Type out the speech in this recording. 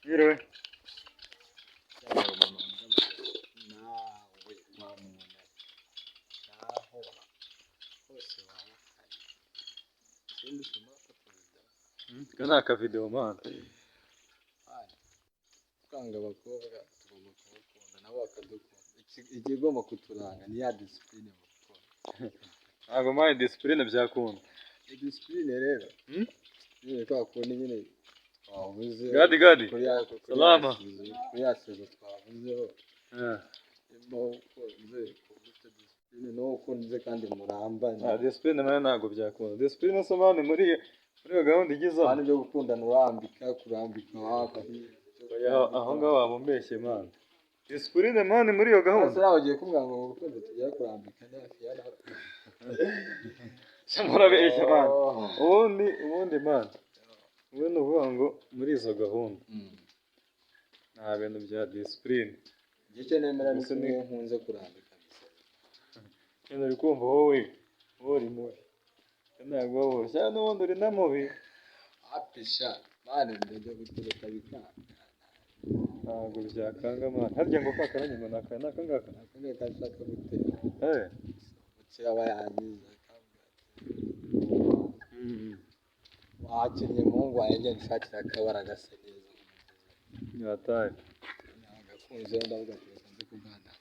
Mwiriwe. Nawe wa muntu, naho hose waba hari ikindi usoma. Aka ni akavideo, man. Kwanga abakobwa, tugomba kubakunda nabo bakadukunda. Ikigomba kuturanga ni ya discipline mu gukunda. Ntabwo, man, discipline byakunda. Iyo discipline rero nyine kwa kundi nyine twavuze Gadi gadi. kuri Salama. Kuri ya saison twavuzeho, nimba ukunze kuba ufite discipline n'uwo ukunze kandi murambanye. Ah, discipline, man, ntabwo byakunda. Discipline se, man, muri iyo gahunda igizamo? Kandi ibyo gukundana urambika, kurambika wapi. Oya, aho ngaho waba umbeshye, man. Discipline, man, muri iyo gahunda. Ese nawe ugiye kumbwira ngo mu rukundo tujya kurambika hafi ya nawe? Sha, murabeshya, man. Oh. Ubundi, man, ubundi ni ukuvuga ngo muri izo gahunda nta bintu bya discipline. Igice nemera ni Gusa kimwe, nkunze kurambika gusa. Nyine uri kumva wowe uri mubi, ntabwo wowe cyangwa n'ubundi uri na mubi. Apisha, man, ndajya gutereta bikanga. Ntabwo byakanga, man. Harya ngo kakaranye ngo ni aka n'aka ngaka? Ako ngako ashaka gutera. Umukire aba yangiza akambwira ati: "Wakinnye muhungu wanjye, genda ushakira akabara gasa neza." Ni hatari. Nagakunze, ndavuga ati: "Reka nze kuganira."